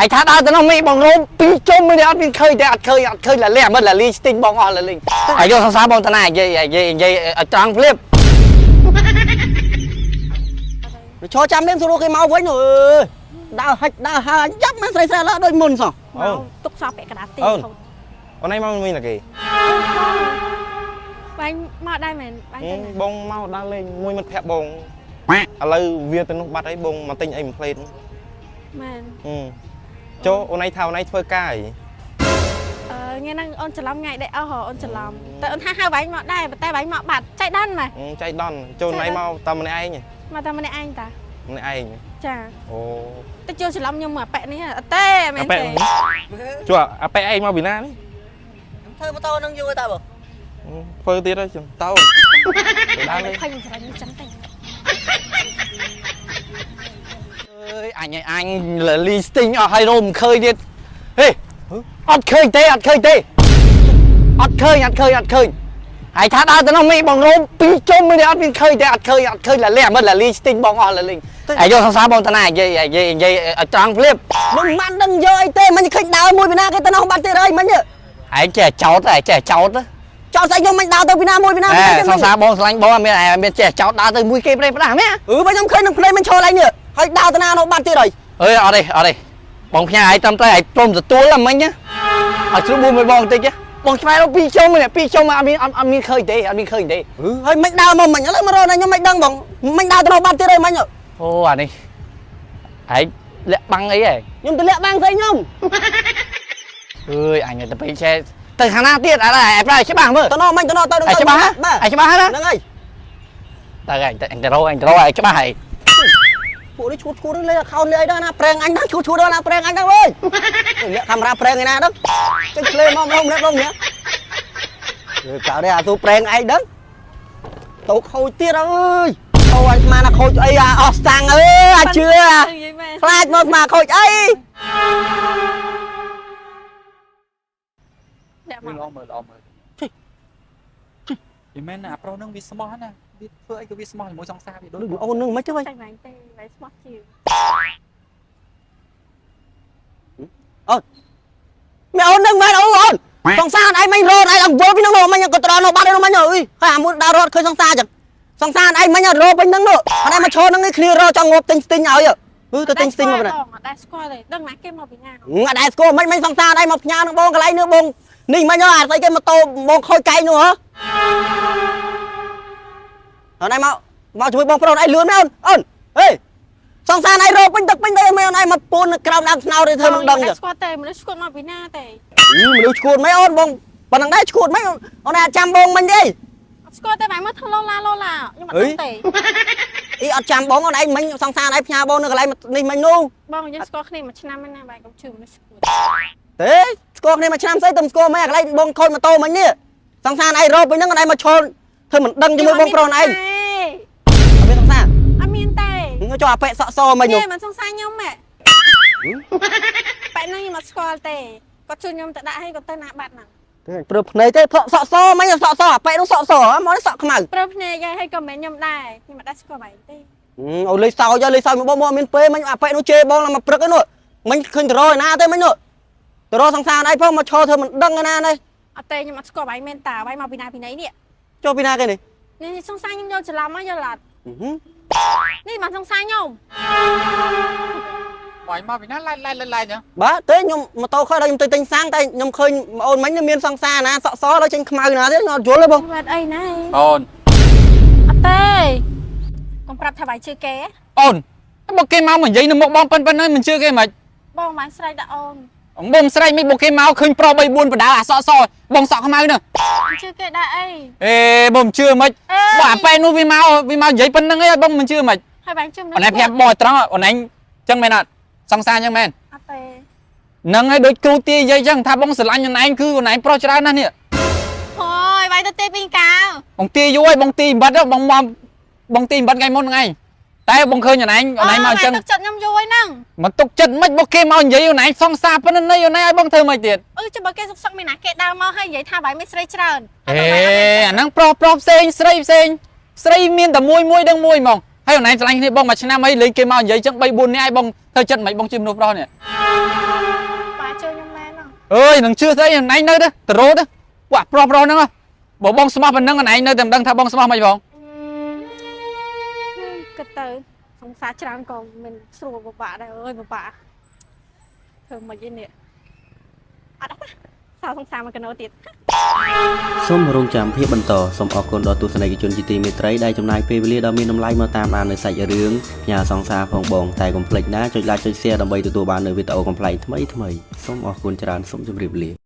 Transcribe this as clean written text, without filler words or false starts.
ហើយថាដើរទៅនោះមីបងរោមពីរជុំនេះអត់មានឃើញទេអត់ឃើញអត់ឃើញលាលះមិនលាលីស្ទីងបងអស់លាលីហើយយកសង្សារបងតាណានិយាយនិយាយនិយាយឲ្យត្រង់ភ្លាម ឈរចាំលេងស្រួលគេមកវិញអើយដើរហិចដើរហើយ៉ាប់មិនស្រីស្រីឡើយដូចមុនសោះ មកទុកសពពាក់កណ្ដាលទី អូន ហូត អូនឯងមកមួយណាគេ បាញ់មកដែរមែនបាញ់ទៅណា បងមកដើរលេងមួយមិត្តភក្តិបងឥឡូវវាទៅនោះបាត់អីបងមកទិញអីមួយផ្លេត មែន ចូលអូនឯងថាអូនឯងធ្វើការអី អឺថ្ងៃហ្នឹងអូនច្រឡំថ្ងៃដែរអស់ហ៎អូនច្រឡំតែអូនថាហៅបាញ់មកដែរប៉ុន្តែបាញ់មកបាត់ចៃដន្យម៉េះ ចៃដន្យចូលអូនឯងមកតែម្នាក់ឯង មកតែម្នាក់ឯងតា ម្នាក់ឯង ចា អូ តែចូលច្រឡំខ្ញុំមកអាប៉ែនេះអត់ទេមែនទេ ជួអាប៉ែឯងមកពីណានេះ ធ្វើម៉ូតូនឹងយូរតើបង ធ្វើទៀតហើយចាំតោទៅដើរលេង ឃើញខ្ញុំស្រឡាញ់ខ្ញុំចឹងទេ អើយអញឲ្យអញលាលីស្ទីងអស់ហើយរោមមិនឃើញទៀតហេអត់ឃើញទេអត់ឃើញទេអត់ឃើញអត់ឃើញអត់ឃើញហើយថាដើរទៅនោះមីបងរោមពីរជុំនេះអត់មានឃើញទេអត់ឃើញអត់ឃើញលាលះមិនលាលីស្ទីងបងអស់លាលីហើយយកសង្សារបងតាណានិយាយនិយាយនិយាយឲ្យត្រង់ភ្លាម មិនបានដឹងយកអីទេមិនឃើញដើរមួយពីណាគេទៅនោះបាត់ទៀតហើយមិញ ឯងចេះចោតឯងចេះចោត ចោលស្អីខ្ញុំមិនដើរទៅពីណាមួយពីណា អេសង្សារបងស្រឡាញ់បងមានឯងមានចេះចោតដើរទៅមួយគេប្រេផ្ដាស់មែន អឺបើខ្ញុំឃើញនឹងភ្លេមិនឈរឡើងនេះហើយដើរទៅណានោះបាត់ទៀតហើយ អើយអត់ទេអត់ទេបងផ្ញើឯងត្រឹមត្រូវឯងព្រមទទួលហ្មិញឲ្យជ្រុះបួនមួយបងបន្តិចបងឆ្វែរពីរជុំនេះពីរជុំអត់មានអត់មានឃើញទេអត់មានឃើញទេ ហើយមិនដើរមកមិញឥឡូវមករកណាខ្ញុំមិនដឹងបងមិនដើរទៅនោះបាត់ទៀតហើយមិញ អូអានេះឯងលាក់បាំងអីហ៎ ខ្ញុំទៅលាក់បាំងស្អីខ្ញុំ អើយអញទៅពេលចេះទៅខាងណាទៀតអត់ឯងប្រើច្បាស់មើល ទៅនោះមិញទៅនោះទៅ ឯងច្បាស់ឯងច្បាស់ណា ហ្នឹងហើយ ទៅឯងទៅអញទៅរកអញទៅរកឯងច្បាស់ហើយ ពួកនេះឈួតឈួតលេខោនលេអីដែរណាប្រេងអញហ្នឹងឈួតឈួតដល់ណាប្រេងអញហ្នឹងអើយលាក់កាមេរ៉ាប្រេងឯណាហ្នឹងចេញភ្លេមកម្ដងម្នាក់ម្ដងម្នាក់កៅនេះអាទូប្រេងឯងដឹងទៅខូចទៀតអើយអូអញស្មានថាខូចអីអស់សាំងអើយអាជឿ និយាយមែន ខ្លាចមកមកខូចអី លាក់មក មើលមើលល្អមើលជីយមែនអាប្រុសហ្នឹងវាស្មោះណាវាធ្វើអីក៏វាស្មោះជាមួយសង្សារវាដូច ដូចអូននឹងមិនទេវិញ ចាញ់បាញ់ទេបាញ់ស្មោះជាង មីអូននឹងមែនអូអូនសង្សារឯងមិញរត់ឯងអង្គវិលពីនឹងនោះមិញក៏ត្រង់នោះបាត់ឯនោះមិញអើយហើយអាមួយដើររត់ឃើញសង្សារចឹងសង្សារឯងមិញរត់ពេញនឹងនោះអត់ឯងមកឈរនឹងគ្នារត់ចង់ងាប់ទិញស្ទិញឲ្យអឺទៅទិញស្ទិញមក បងអត់ដែរស្គាល់ទេដឹងណាគេមកពីណា អត់ដែរស្គាល់មិញមិញសង្សារឯងមកផ្ញើនឹងបងកន្លែងនេះបងនេះមិញអាស្អីគេម៉ូតូបងខូចកែងនោះហ៎អត់ឯងមកមកជួយបងប្រុសឯងលឿនមែនអូនអូនហេសង្សារឯងរត់ពេញទឹកពេញដីមែនអូនឯងមកពួននៅក្រោមដើមស្នោទេធ្វើមិនដឹងចឹង ចឹងស្គាល់ទេមនុស្សស្គាល់មកពីណាទេ មនុស្សឈួតមិនអូនបងប៉ុណ្ណឹងដែរឈួតមិនអូនអាចចាំបងមិញទេ អត់ស្គាល់ទេបាញ់មកធ្វើឡូឡាឡូឡាខ្ញុំអត់ដឹងទេ អីអត់ចាំបងអូនឯងមិញសង្សារឯងផ្ញើបងនៅកន្លែងនេះមិញនោះ បងយើងស្គាល់គ្នាមួយឆ្នាំហ្នឹងណាបាញ់កុំជឿមនុស្សស្គាល់ ទេស្គាល់គ្នាមួយឆ្នាំស្អីទៅស្គាល់មិនអាកន្លែងបងខូចម៉ូតូមិញនេះសង្សារឯងរកពេញហ្នឹងអូនឯងមកឈរធ្វើមិនដឹងជាមួយបងប្រុសឯងអត់មានសង្សារ អត់មានទេ ចុះអាប៉ែសក់សមិញនោះ ទេមិនសង្សារខ្ញុំហ៎បែរហ្នឹងខ្ញុំអត់ស្គាល់ទេគាត់ជួយខ្ញុំទៅដាក់ឲ្យគាត់ទៅណាបាត់ហ្នឹង ព្រឺភ្នែកទេសក់សក់សមិញសក់សអាប៉ែនោះសក់សមកនេះសក់ខ្មៅ ព្រោះភ្នែកហើយក៏មិនខ្ញុំដែរខ្ញុំអត់ដែរស្គាល់បែរទេ អូលេសោចលេសោមកបងមកមានពេលមិញអាប៉ែនោះជេរបងឡើងមកព្រឹកឯនោះមិញឃើញតរឯណាទេមិញនោះតរសង្សារឯងផងមកឈរធ្វើមិនដឹងឯណានេះ អត់ទេខ្ញុំអត់ស្គាល់បែរមែនតាបែរមកពីណាពីណីនេះ ចូលពីណាគេនេះ នេះសង្សារខ្ញុំយកច្រឡំមកយល់អត់នេះបានសង្សារខ្ញុំ បាញ់មកពីណាឡែឡែឡែឡែចឹង បាទទេខ្ញុំម៉ូតូខ້ອຍដល់ខ្ញុំទៅទិញសាំងតែខ្ញុំឃើញអូនមិញមានសង្សារណាសក់សដល់ចេញខ្មៅណាទេខ្ញុំអត់យល់ទេបង បាត់អីណា អូន អត់ទេកុំប្រាប់ថាបាយជឿគេ អូនបើគេមកនិយាយនៅមុខបងប៉ិនប៉ិនហើយមិនជឿគេមិន បងបានស្រែកដាក់អូន បងស្រែកមិនបើគេមកឃើញប្រុស3 4បដាអាសក់សបងសក់ខ្មៅនោះ ជឿគេដាក់អី អេបងមិនជឿមិនបើអាប៉ែនោះវាមកវាមកនិយាយប៉ុណ្្នឹងឯងបងមិនជឿមិន ហើយបានជឿ អូនឯងប្រាប់បងឲ្យត្រង់អូនឯងចឹងមែនអត់សង្សារចឹងមែន អត់ទេ ហ្នឹងហើយដូចគ្រូទានិយាយចឹងថាបងស្រឡាញ់អូនឯងគឺអូនឯងប្រុសច្រើនណាស់នេះ ហយបាយទៅទេពីកាវ បងទាយូរហើយបងទីអំបិតបងមកបងទីអំបិតថ្ងៃមុនហ្នឹងឯងតែបងឃើញអូនឯងអូនឯងមកអញ្ចឹង ទឹកចិត្តខ្ញុំយូរហើយហ្នឹង មកទុកចិត្តមិនបើគេមកនិយាយអូនឯងសង្សារប៉ុណ្ណឹងនេះអូនឯងឲ្យបងធ្វើមិនទៀត អឺចាំបើគេសុកសុកមានណាគេដើរមកហើយនិយាយថាបាយមានស្រីច្រើន អេអាហ្នឹងប្រុសប្រុសផ្សេងស្រីផ្សេងស្រីមានតែមួយមួយដឹងមួយហ្មង ហើយអូនឯងស្រឡាញ់គ្នាបងមួយឆ្នាំអីលេងគេមកនិយាយចឹង3 4នាក់ឲ្យបងធ្វើចិត្តមិនបងជាមនុស្សប្រុសនេះ ប៉ាជឿខ្ញុំមែនហ៎ អើយនឹងជឿស្អីអូនឯងនៅទៅទៅរោទៅពួកអាប្រុសប្រុសហ្នឹងហ៎បើបងស្មោះប៉ុណ្ណឹងអូនឯងនៅតែមិនដឹងថាបងស្មោះមិនផង គិតទៅសង្សារច្រើនក៏មិនស្រួលពិបាកដែរអើយពិបាកធ្វើមិនអីនេះអត់ទេសោសង្សារមកកណោទៀត សូមរងចាំភាពបន្តសូមអរគុណដល់ទស្សនិកជនជាទីមេត្រីដែលចំណាយពេលវេលាដ៏មានតម្លៃមកតាមដាននៅសាច់រឿងផ្ញើសង្សារផងបងតែកុំភ្លេចណាចុច like ចុច share ដើម្បីទទួលបាននូវវីដេអូកំប្លែងថ្មីៗសូមអរគុណច្រើនសូមជម្រាបលា។